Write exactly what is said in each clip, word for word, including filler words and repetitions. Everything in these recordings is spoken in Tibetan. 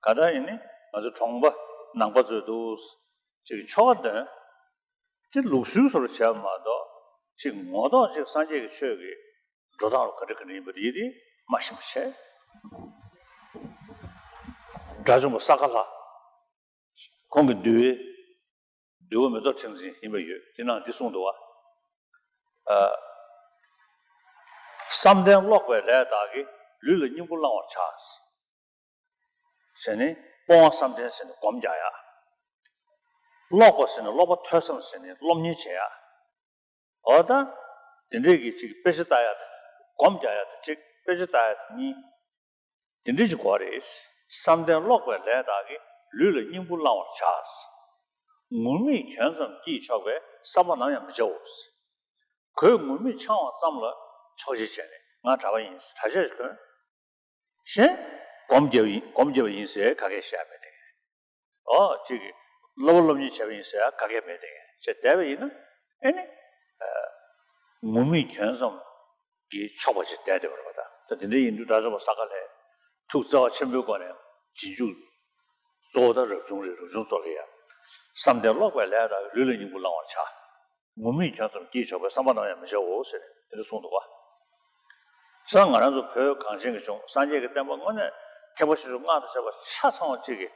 ག་ད་ཡིན་ནི་ང་ཚོ་གྲོང་པ་ནང་པ་ཚོས་འདུག་ཅིག་ཆོ་ག་འདོན། དེ་ལུགས་སྲོལ་བཟོ་འདྲ་བྱས་པ་མ་གཏོགས་ཅིག་ངོ་ཐོག་ཅིག་སངས་རྒྱས་ཀྱི་ཆོས་ཀྱི་འགྲོ་སྟངས་རུ་ག་འདྲ་ག་འདྲ་ཡིན་པ་དེ་ཡིན་དེ་མ་ཤེས་པ་བྱས། དགྲ་བཅོམ་པ་ས་ག་ལྷ། ཁོང་གི་འདུལ་བའི་འདུལ་བ་མེ་ཏོག་ཕྲེང་འཛིན་ཡིན་པ་ཡོད། དེ་ནང་འདི་གསུངས་འདུག་བ། ཨ། བསམ་གཏན་ཀློག་པའི་ལས་དག་གིས། ལུས་ལ་སྙིང་པོ་བླང་བར་བྱ། ཟེར་ནས་སྤོང་བ་བསམ་གཏན་ཟེར་ནས་སྒོམ་རྒྱག་ཡ། ཀློག་པ་ཟེར་ནས་ཀློག་པ་ཐོས་བསམ་ཟེར་ནས་སློབ་གཉེར་བྱེད་ཡ། འོ་ད། དེ་འདྲས་ཀྱི་ཅིག་དཔེ་ཆ་ལྟ་ཡ་དང་སྒོམ་རྒྱག་ཡ་དང་གཅིག་དཔེ་ཆ་ལྟ་ཡ་དང་གཉིས། དེ་འདྲས་ཀྱི་གོ་རེད། བསམ་གཏན་ཀློག་པའི་ལས་དག་གིས། ལུས་ལ་སྙིང་པོ་བླང་བར་བྱ། ངུར་སྨྲིག་གྱོན་ཙམ་སྐྱེས་ཆོག་པས། བསམ་པ་ནམ་ཡང་མི་བྱའོ། གོས་ངུར་སྨྲིག་འཆང་བ་ཙམ་ལ་ཆོག་ཤེས་བྱས་ནས། ང་གྲྭ་པ་ཡིན། གྲྭ་ཆས་གོན། གཞན་སྒོམ་རྒྱབ་ཡིན། སྒོམ་རྒྱབ་ཡིན་ཟེར་ག་གེ་བཤད་མེད་དེ། ཨོ་གཅིག་གིས་སློབ་པ་སློབ་གཉེར་བྱས་པ་ཡིན་ཟེར་ག་གེ་མེད་དེ་བྱས་བསྡད་པ་ཡིན་ན། ཨེ་ནི། ངུར་སྨྲིག་གྱོན་ཙམ་གྱིས་ཆོག་པ་ཞིག་བསྡད་བསྡད་པ་རེད་པ། ད་ད་དེ་འདྲ་ཡིན་དུས་དགྲ་བཅོམ་པ་ས་ག་ལྷས་ཐུགས་བརྩེ་བ་ཆེན་པོའི་སྒོ་ནས་རྗེས་འཇུག་གཙོ་བོ་ད་རབ་བྱུང་རེད། རབ་བྱུང་གཙོ་ལ་ཡ། བསམ་གཏན་ཀློག་པའི་ལས་དག་གིས། ལུས་ལ་སྙིང་པོ་བླང་བར་བྱ། ངུར་སྨྲིག་གྱོན་ཙམ་སྐྱེས་ཆོག་པས། བསམ་པ་ནམ་ཡང་མི་བྱའོ་ཟེར་ནས་དེ་འདྲ་གསུངས་འདུག་བ། ས་ང་རང་ཚོ་བོད་གངས་ཅན་གྱི་ལྗོངས་སངས་རྒྱས་ཀྱི་བསྟན་པ་དངོས་གནས་ཐེག་པ་ཆེ་ཆུང་སྔགས་དང་བཅས་པ་ཆ་ཚང་བ་གཅིག་གིས་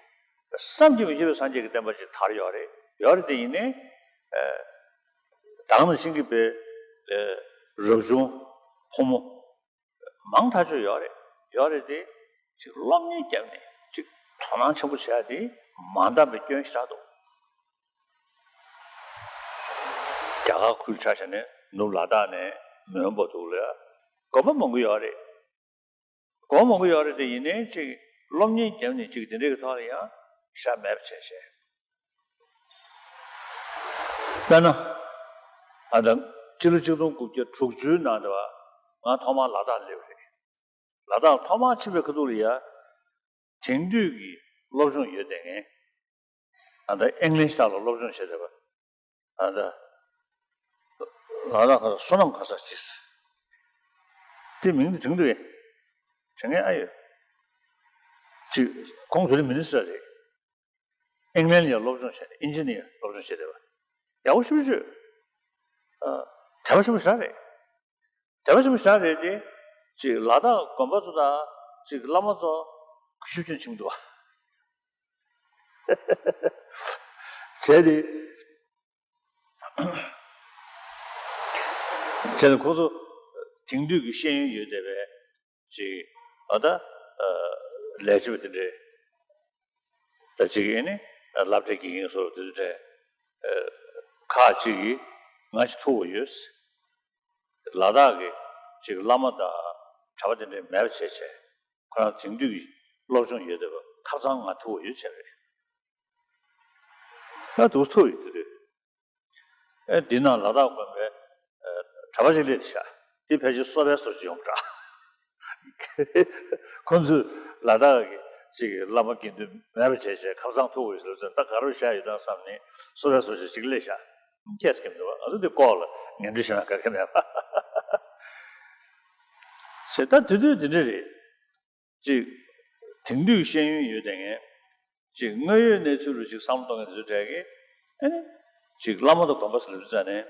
བསམ་གྱིས་མི་ཁྱབ་པའི་སངས་རྒྱས་ཀྱི་བསྟན་པ་ཅིག་དར་ཡོད་རེད། ཡོད་རེད་དེ་ཡིན་ནའི། ད་ག་ནང་བཞིན་གྱི་པའི་རབ་བྱུང་ཕོ་མོ་མང་ཐག་ཆོད་ཡོད་རེད། ཡོད་རེད་དེ། ཅིག་སློབ་གཉེར་བརྒྱབ་ནས་ཅིག་དོ་སྣང་ཆེན་པོ་བྱས་ཏེ་མ་འདང་བའི་སྐྱོན་ཞེ་དྲག་འདུག་རྒྱ་གར་ཁུལ་ཆ་བཞག་ནས་ནུབ་ལ་དྭགས་ནས་མོན་བར་དུ་ལ་དགོན་པ་མང་པོ་ཡོད་རེད། དགོན་པ་མང་པོ་ཡོད་རེད་དེ་ཡིན་ནའི་ཅིག་སློབ་གཉེར་བརྒྱབ་ནས་ཅིག་དེ་འདྲའི་ཐོག་ལ་ཡང་ཞྭ་མེད་པ་བྱས་བྱས། དཔེར་ན། ཨ་ད། སྤྱི་ལོ་ཆིག་སྟོང་དགུ་བརྒྱ་དྲུག་ཅུའི་ནང་དུ་ང་ཐོག་མར་ལ་དྭགས་སླེབས་པ་རེད། ལ་དྭགས་ཐོག་མར་ཕྱིན་པའི་ཁ་ཐུག་ལ་ཡ། དེང་དུས་ཀྱི་སློབ་སྦྱོང་ཡོད་བསྡད་མཁན། ཨ་ད་ཨིང་ལིཤ་ཐོག་ལ་སློབ་སྦྱོང་བྱས་བསྡད་པ། ཨ་ད། ལ་དྭགས་ག་ས་བསོད་ནམས་ག་ས་ཅིག་དེ་མིང་དེ་དྲན་འདུག་གས། དྲན་མཁན་ཨ་ཡོད། ཅིག་ཁོང་དེ་རིང་མི་ནི་སི་ཊར་རེད། ཨིང་ལན་ལ་ཡང་སློབ་སྦྱོང་བྱས་ནས་ཨིན་ཇི་ནི་ཡར་སློབ་སྦྱོང་བྱས་བསྡད་པ། ཡག་པོ་ཞེ་པོ་ཅིག་ཨ། དད་པ་ཆེན་པོ་ཞེ་དྲག་རེད། དད་པ་ཆེན་པོ་ཞེ་དྲག་རེད་དེ། ཅིག་ལ་དྭགས་དགོན་པ་ཚོ་དང་ཅིག་བླ་མ་ཚོ་གུས་ཞབས་ཆེན་ཆེན་པོ་འདུག་བ། བྱས་ཏེ། བྱས་ནས་ཁོ་ཚོ་དེང་དུས་ཀྱི་ཤེས་ཡོན་ཡོད་བསྡད་པའི་ཅིག་ཨ་ད་ལས་བྱེད་པ་དེ་འདྲས་ད་ཅིག་ཨེ་ནི་སློབ་གྲྭའི་དགེ་རྒན་སོགས་དེ་ཚོ་གྲས་ཁག་ཅིག་གིས་ང་ཅིག་ཐུག་པ་ཡོད། ལ་དྭགས་ཀྱི་ཅིག་བླ་མ་དང་གྲྭ་པ་དེ་འདྲས་མེད་པ་བྱས་བྱས། ཁོ་རང་དེང་དུས་ཀྱི་སློབ་སྦྱོང་ཡོད་བསྡད་པ་ཁ་སང་ང་ཐུག་པ་ཡོད་བྱས་པ་རེད། ང་དུ་ཐུག་ཡོད་དེ་དུས། ཨེ་འདི་ན་ལ་དྭགས་དགོན་པའི་ཨེ་གྲྭ་པ་ཞིག་སླེབས་ཤག་དེ་ཕལ་ཆེར་གསོ་བའི་བཟོ་ཅིག་ཡོང་གི་འདྲ། ཁོ་ཚོས་ལ་དྭགས་ཀྱི་ཅིག་བླ་མ་དགེ་འདུན་མེད་པ་བྱས་བྱས་ཁ་སང་ཐུག་པ་ཡོད་ཟེར་ཙང་ད་ག་རེ་བྱས་ཡོད་དམ་བསམ་ནས་གསོ་བའི་བཟོ་ཅིག་ཅིག་སླེབས་ཤག་ཁྱེད་སྐྱེམས་འདུག་ང་ཚོ་འདི་ལྐོག་ལ་ངན་འབྲེལ་བྱེད་ན་ག་གེ་མེད་པ། བྱས་ད་དེ་དུས་དེ་འདྲ་རེད། ཅིག་དེང་དུས་ཤེས་ཡོན་ཡོད་བསྡད་མཁན། ཅིག་དངོས་ཡོད་གནས་ཚུལ་རུ་ཅིག་བསམ་བློ་གཏོང་མཁན་དེ་ཚོའི་གྲས་ཀྱིས། ཨེ་ནི། ཅིག་བླ་མ་དང་དགོན་པ་སུ་ལ་བཙལ་ནས།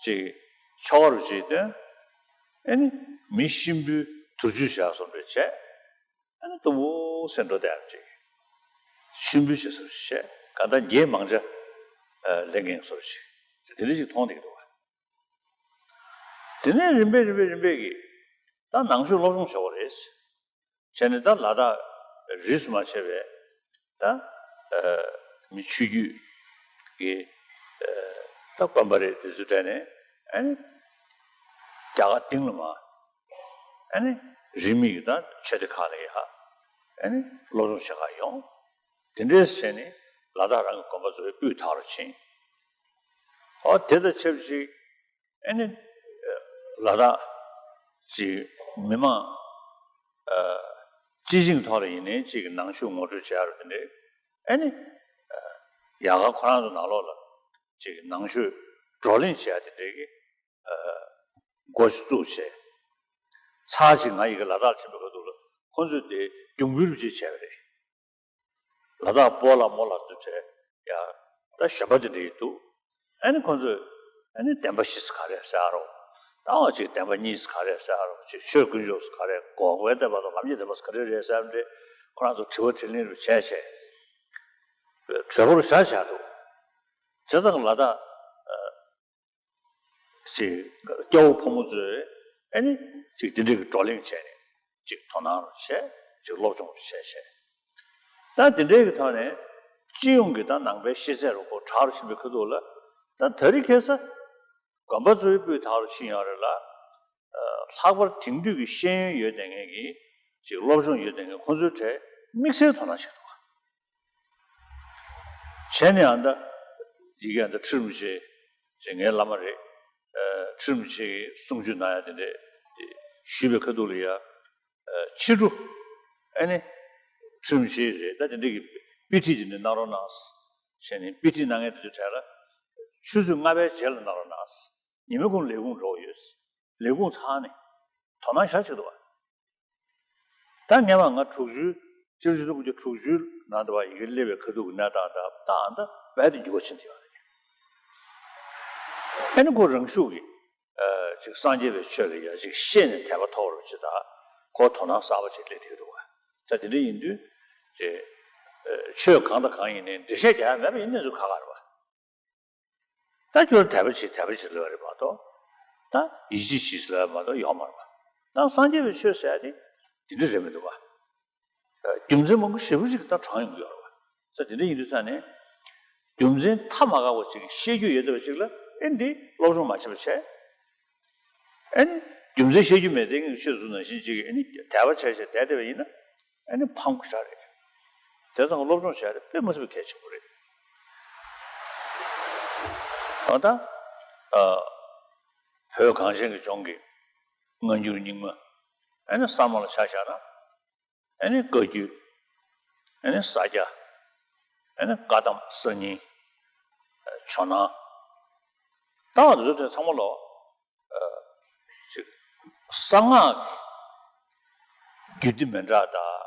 ཅིག་ཆོ་ག་རུ་ཅིག་བཏོན། ཨེ་ནི། མི་གཤིན་པོའི་དུར་ཆུ་བཞག་སོང་འདྲ་བྱས། ཨེ་ནི་དུམ་བུ་སེ་འགྲོ་བསྡད་ཅིག་གཤིན་པོའི་ཅིག་སོ་བྱས། གང་ལྟར་འགྱེད་མང་ཇ་ལེན་མཁན་སོ་ཅིག་དེ་འདྲ་ཅིག་མཐོང་བསྡད་ཀྱི་འདུག་བ། དེ་ནས་རིམ་པས་རིམ་པས་རིམ་པས་ཀྱིས། ད་ནང་ཆོས་སློབ་སྦྱོང་བྱེད་དགོས་རེད། བྱས་ནས་ད་ལ་དྭགས་རིས་སུ་མ་ཆད་པའི་ད་ཨ་མི་ཆོས་བརྒྱུད་ཀྱི་ཨ་ད་དགོན་པ་རེད་དེ་ཚོའི་གྲས་ནས་ཨ་ནི་རྒྱ་གར་སྟེང་ལ་མ་ཨ་ནི་རིས་མེད་ཀྱི་ད་ཆོས་སྡེ་ཁག་ལ་ཡ་ཨ་ནི་སློབ་སྦྱོང་བྱེད་གར་ཡོང་། དེ་འདྲས་བྱས་ནས་ལ་དྭགས་རང་གི་དགོན་པ་ཚོའི་དབུས་མཐའ་རུ་ཕྱིན། ཨོ་དེ་དང་ཆབས་ཅིག་ཨེ་ནི། ལ་དྭགས་ཀྱི་མི་མང་ཨ་སྤྱི་བྱིངས་ཐོག་ལ་ཡིན་ནའི་ཅིག་ནང་ཆོས་ངོ་སྤྲོད་བྱེད་ཡ་རུ་དེ་འདྲའི་ཨེ་ནི། ཨ་ཡ་ག་ཁོ་རང་ཚོ་ནང་ལོགས་ལ་ཅིག་ནང་ཆོས་བགྲོ་གླེང་བྱེད་ཡ་དེ་འདྲའི་གི་ཨ་འགོ་ཞིག་བཙུགས་བྱས། ཚར་གཅིག་ང་ཡི་གེ་ལ་དྭགས་ལ་ཕྱིན་པའི་སྐབས་དུ་ལ་ཁོ་ཚོས་དེ་རྒྱུན་འབུལ་རུ་ཅིག་བྱས་པ་རེད། ལ་དྭགས་སྤོ་ལགས་རྨོ་ལགས་ཚོ་གྲས་ཡ་ད་གཞོན་པ་དེ་འདྲ་ཡི་འདུག་ཨ་ནི་ཁོང་ཚོས་ཨ་ནི་བདེན་པ་བཞི་ཟེར་ག་རེ་ཟེར་ཨ་རོ། ད་འོ་ཅིག་བདེན་པ་གཉིས་ཟེར་ག་རེ་ཟེར་ཨ་རོ། ཅིག་ཆོས་དཀོན་མཆོག་ཟེར་ག་རེ། འགོག་པའི་བདེན་པ་དང་ལམ་གྱི་བདེན་པ་ཟེར་ག་རེ་རེད་ཟེར་ཨ་འདྲེ། ཁོ་རང་ཚོ་དྲི་བ་དྲིས་ལན་རུ་བྱས་བྱས་གྲོས་འགོ་རུ་བཞག་བཞག་འདུག་བྱས་ཙང་ལ་དྭགས་ཅིག་སྐྱ་བོ་ཕོ་མོ་ཚོས་ཨ་ནི་ཅིག་དེ་འདྲའི་གི་བགྲོ་གླེང་བྱས་ནས་ཅིག་དོ་སྣང་རུ་བྱས། ཅིག་སློབ་སྦྱོང་རུ་བྱས་བྱས། ད་དེ་འདྲའི་གི་ཐོག་ནས་སྤྱི་ཡོངས་ཀྱི་ད་ནང་པའི་ཤེས་ཚད་རུ་ཁོ་དྲག་རུ་ཕྱིན་པའི་ཁ་ཐུག་ལ། ད་ད་རེས་ཁ་སང་དགོན་པ་ཚོའི་སྤུས་དག་རུ་ཕྱིན་ཡོད་རེད་ལ། ལྷག་པར་དེང་དུས་ཀྱི་ཤེས་ཡོན་ཡོད་བསྡད་མཁན་གྱི་ཅིག་སློབ་སྦྱོང་ཡོད་བསྡད་མཁན་ཁོང་ཚོའི་གྲས་དམིགས་བསལ་དོ་སྣང་བྱེད་ཐུབ་པ། བྱས་ནས་ཨ་ད་ཡི་གེ་ཨ་ད་ཁྲི་རིན་པོ་ཆེ་ཅིག་ངའི་བླ་མ་རེད། ཁྲི་རིན་པོ་ཆེ་གི་གསུང་ཆོས་གནང་ཡ་དེ་འདྲས་ཞུས་པའི་ཁ་ཐུག་ལ་ཡ། ཕྱི་དྲོ་ཨ་ནི་ཁྲི་རིན་པོ་ཆེ་རེད། ད་དེ་འདྲས་ཀྱི་དཔེ་ཁྲིད་དེ་འདྲས་གནང་རོགས་གནང་། བྱས་ནས་དཔེ་ཁྲིད་གནང་མཁན་དེ་ཚོའི་གྲས་ལ་ཆུ་ཚོད་ལྔ་པའི་རྗེས་ལ་གནང་རོགས་གནང་། ཉི་མ་གུང་ལས་ཁུངས་འགྲོ་གི་ཡོད། ལས་ཁུངས་ཚར་ནས་དོ་སྣང་ཞེ་དྲག་བྱེད་ཀྱི་འདུག་བ། ད་སྔོན་མ་ང་དྲུག་ཅུའི་སྤྱི་ལོ་ཆིག་སྟོང་དགུ་བརྒྱ་དྲུག་ཅུའི་ནང་དུ་བ་ཡི་གེ་སླེབས་པའི་ཁ་ཐུག་གི་གནས་སྟངས་དང་ད་ཨ་ད་རྦད་དེ་འགྱུར་བ་ཕྱིན་བསྡད་ཡོད་རེད། ཨ་ནི་ཁོ་རང་ཤུགས་ཀྱིས་ཅིག་སངས་རྒྱས་པའི་ཆོས་ལ་ཡ་ཅིག་ཤེས་ནས་དད་པ་ཐོག་རུ་ཅིག་ད་ཁོ་དོ་སྣང་གསར་པ་ཅིག་སླེབས་བསྡད་ཀྱི་འདུག་བ། ད་དེ་འདྲ་ཡིན་དུས་ཅིག་ཆོས་གང་དང་གང་ཡིན་ནའི་འགྲེལ་བཤད་རྒྱག་ཡ་མེད་པ་ཡིན་ནའི་ཚུལ་ཁག་ཁག་རེད་བ། ད་ཁྱོད་དད་པ་བྱེད་དད་པ་བྱེད་ལབ་རེད་མ་གཏོགས། ད་ཡིད་ཆེས་བྱེད་ལབ་མ་གཏོགས་ཡོག་མ་རེད་པ། ད་སངས་རྒྱས་པའི་ཆོས་ཟེར་ཡ་དེ་དེ་འདྲ་རེད་མི་འདུག་བ། རྒྱུ་མཚན་མང་པོ་ཞེ་པོ་ཅིག་ད་དྲངས་ཡོང་གི་ཡོད་རེད་བ། ས་དེ་འདྲ་ཡིན་དུས་ཙང་ནས། རྒྱུ་མཚན་ཐ་མ་དགག་པ་ཅིག་བཤད་རྒྱུ་ཡོད་བསྡད་པ་ཅིག་ལ་ཨེ་འདི་སློབ་སྦྱོང་མ་བྱས་པ་བྱས། ཨེ་ནི་རྒྱུ་མཚན་བཤད་རྒྱུ་མེད་དེ་ངས་ཆོས་གསུངས་ནང་བཞིན་ཅིག་ཨེ་ནི་དད་པ་བྱས་བྱས་བསྡད་བསྡད་པ་ཡིན་ན། ཨ་ནི་ཕམ་ཁུ་ཤ་རེད། དེ་ཚང་སློབ་སྦྱོང་བྱས་རེད། དཔེ་མ་སྲིད་པའི་གལ་ཆེན་པོ་རེད། ཨ་ད། ཨ། བོད་གངས་ཅན་གྱི་ལྗོངས་ཀྱི་སྔ་འགྱུར་རྙིང་མ། ཨ་ནི་གསར་མ་ལ་ཆ་བཞག་ན། ཨ་ནི་བཀའ་བརྒྱུད། ཨ་ནི་ས་སྐྱ། ཨ་ནི་བཀའ་གདམས་གསར་རྙིང་། ཇོ་ནང་། ད་བར་དུ་ཚང་མ་ལོ། ཅིག་གསང་སྔགས་ཀྱི་རྒྱུད་སྡེ་མི་འདྲ་དང་།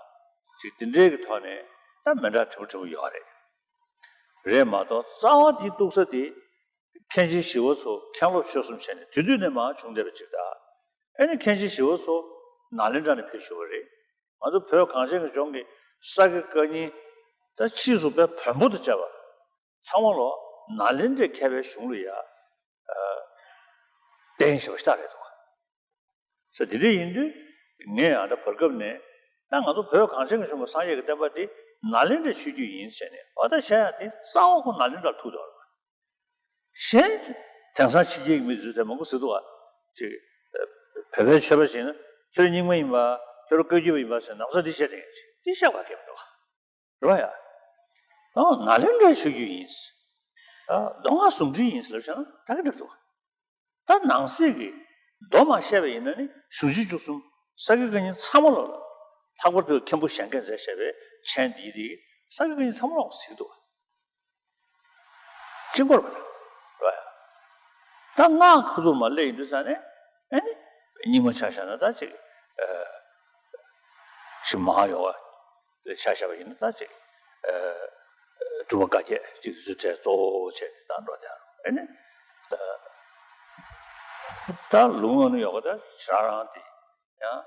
ཅིག་དེ་འདྲའི་གི་ཐོག་ནས་ད་མི་འདྲ་ཕྲན་བུ་ཕྲན་བུ་ཡོད་རེད། རེད་མ་གཏོགས་རྩ་བ་དེ་གཏུགས་ས་དེ། མཁན་ཆེན་ཞི་བ་འཚོ་མཁན་སློབ་ཆོས་གསུམ་བྱས་ནས་དེ་དུས་ནས་མར་བྱུང་བསྡད་པ་ཅིག་དང་། ཨ་ནི་མཁན་ཆེན་ཞི་བ་འཚོ་ནཱ་ལེནྡྲ་ནས་ཕེབས་བཞུགས་པ་རེད། ང་ཚོ་བོད་གངས་ཅན་གྱི་ལྗོངས་ཀྱི་ས་དགེ་བཀའ་རྙིང་ད་ཕྱིས་སུ་དཔེ་བོན་པོ་དང་བཅས་པ། ཚང་མ་ལོ་ནཱ་ལེནྡྲའི་མཁས་པའི་གཞུང་ལ་ཡ། བརྟེན་བཞག་པ་ཞིག་རེད་འདུག་ས་དེ་འདྲ་ཡིན་དུས་ངས་ཨ་ད་བར་སྐབས་ནས་ད་ང་ཚོ་བོད་གངས་ཅན་གྱི་ལྗོངས་ཀྱི་སངས་རྒྱས་ཀྱི་བསྟན་པ་འདི་ནཱ་ལེནྡྲའི་ཆོས་བརྒྱུད་ཡིན་ཟེར་ནས་ཨ་ད་བཤད་ཡ་དེ་རྩ་བ་ཁོ་ནཱ་ལེནྡྲར་ཐུག་འདུག་གཞན་དེང་སང་ཕྱི་རྒྱལ་གྱི་མི་ཚོས་དེ་མང་པོ་ཟེར་འདུག་ཨ། ཅིག་བོད་པའི་ཆོས་པ་ཞིག་ན་ཁྱོད་རང་རྙིང་མ་ཡིན་པ། ཁྱོད་རང་བཀའ་བརྒྱུད་པ་ཡིན་པ་ཟེར་ནམ་ས་འདི་བཤད་དེ་ཡིན་ཅིག་འདི་བཤད་པ་གལ་མི་འདུག་ཨ། རེད་བ་ཡ། ཨ་ནཱ་ལེནྡྲའི་ཆོས་བརྒྱུད་ཡིན། ཨ་མདོ་སྔགས་ཟུང་འབྲེལ་ཡིན་ལབ་བྱས་ན་ད་ག་འགྲིག་འདུག་ད་ནང་གསེས་ཀྱི་མདོ་མ་བཤད་པ་ཡིན་ན་ནི་གཞུང་ཆེན་བཅུ་གསུམ་ས་དགེ་བཀའ་རྙིང་ཚང་མ་ལོ་ལ། ལྷག་པར་དུ་མཁན་པོ་གཞན་དགེ་མཛད་བཤད་པའི་མཆན་འདིའི་རིགས་ས་དགེ་བཀའ་རྙིང་ཚང་མ་ལོ་ཟེར་གྱི་འདུག་གཅིག་པོར་བ་རེད། ད་སྔགས་ཁུ་ཐུར་མ་སླེབས་ཡིན་དུས་ཙང་ནས་ཨ་ནི་རྙིང་མ་ཆ་བཞག་ན་ད་ཅིག་ཨ་ཅིག་མ་ཧཱ་ཡོ་ག་ལ་ཆ་བཞག་པ་ཡིན་ན་ད་ཅིག་ཨ་སྒྲུབ་པ་བཀའ་བརྒྱད་ཅིག་དེ་ཚོའི་གྲས་གཙོ་བོ་བྱས་ནས་ད་འགྲོ་དེ་ཨ་ནི་ད་ལུང་ཨ་ནུ་ཡོ་ག་ད་ཞེ་དྲག་རང་དེ་ཡང་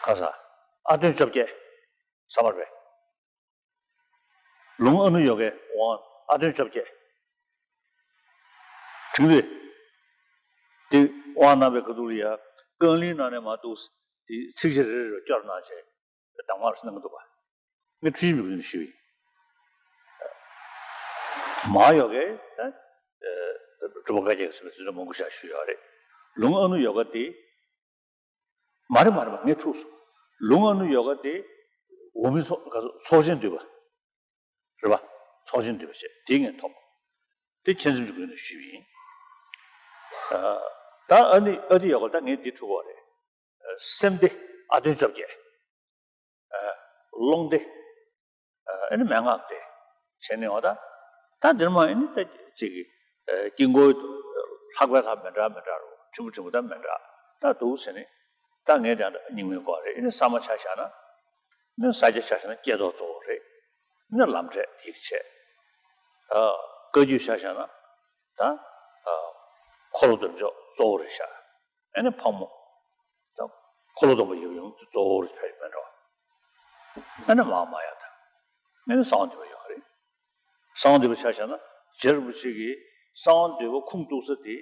ཁ་ས་ཨ་དོན་བཅོ་བརྒྱད་ས་མར་པས། ལུང་ཨ་ནུ་ཡོ་གའི་དབང་ཨ་དོན་བཅོ་བརྒྱད། དྲིན་ལས། དེ་དབང་གནང་བའི་ཁ་ཐུག་ལ་ཡ་རྐང་གླིང་ནང་ནས་མར་འདུག་དེ་ཚིགས་བཅད་རེ་རེ་རུ་སྐྱོར་གནང་བྱས་གདམས་ངག་རུ་གནང་གི་འདུག་པ། ངས་འཁྲུལ་ཞིབ་མི་དགོས་ནས་ཞུས་ཡིན། མ་ཧཱ་ཡོ་གའི་ད་སྒྲུབ་པ་བཀའ་བརྒྱད་ཀྱི་ཟེར་བའི་ཚིགས་བཅད་མང་པོ་ཞིག་ཞུས་ཡོད་རེད། ལུང་ཨ་ནུ་ཡོ་ག་དེ། མ་རེད་མ་རེད་མ་ངས་འཁྲུགས་སོང་། ལུང་ཨ་ནུ་ཡོ་ག་དེ་འོག་མིན་ཚོགས་ཚོགས་ཆེན་འདུས་པ། རེད་པ། ཚོགས་ཆེན་འདུས་པ་བྱས་དེ་ངས་ཐོབ། དེ་ཁྱེད་ཚོའི་སྒོ་ནས་ཞུས་པ་ཡིན། ཨ་ད་ཨ་ནི་ཨ་ཏི་ཡོ་ག་ད་ངས་འདི་འཁྲུག་པ་རེད། སེམས་སྡེ་ཨ་དོན་བཅོ་བརྒྱད། ཨ་ཀློང་སྡེ། ཨ་ནི་མན་ངག་སྡེ། བྱས་ནས་འོ་ད། ད་འདིར་མ་ཨ་ནི་ད་ཅིག་གི་ཨ་དཀྱིལ་འཁོར་ལྷག་པའི་ལྷ་མི་འདྲ་མི་འདྲ་རུ་ཕྲན་བུ་ཕྲན་བུ་ད་མི་འདྲ་ད་འདུག་ཟེར་ནས། ད་ངས་ད་རྙིང་མའི་སྐོར་རེད། ཨ་ནི་གསར་མ་ཆ་བཞག་ན། ནི་ས་སྐྱ་ཆ་བཞག་ན་སྐྱེ་ཐོག་གཙོ་བོ་རེད། ནི་ལམ་འབྲས་དེ་བྱས། ཨ། བཀའ་བརྒྱུད་ཆ་བཞག་ན་ད། ཨ། འཁོར་ལོ་སྡོམ་འཇོག་གཙོ་བོ་རེད་ཤག་ཨ་ནི་ཕག་མོ། ད་འཁོར་ལོ་སྡོམ་པ་ཡབ་ཡུམ་དེ་གཙོ་བོ་རེད་ཕལ་མེད་འགྲོ། ཨ་ནི་མ་ཧཱ་མ་ཡ་དང་། ཨ་ནི་གསང་བ་འདུས་པ་ཡོད་རེད། གསང་བ་འདུས་པ་ཆ་བཞག་ན་རྗེ་རིན་པོ་ཆེ་གིས་གསང་བ་འདུས་པ་ཁུངས་གཏུགས་ས་དེ།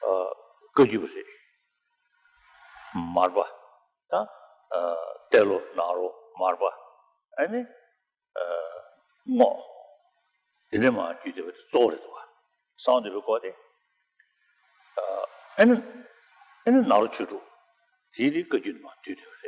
ཨ། བཀའ་བརྒྱུད་པ་རེད། མར་པ། ད། ཨ། ཏེ་ལོ་ནཱ་རོ་མར་པ། ཨ་ནི། ཨ། རྔོག་འདི་ནས་མར་བརྒྱུད་བསྡད་པ་དེ་གཙོ་བོ་རེད་འདུག་ག་གསང་བ་འདུས་པའི་སྐོར་དེ། ཨ། ཨ་ནི། ཨ་ནི་ནཱ་རོ་ཆོས་དྲུག་དེའི་རིགས་བཀའ་བརྒྱུད་ནས་མར་བརྒྱུད་བསྡད་པ་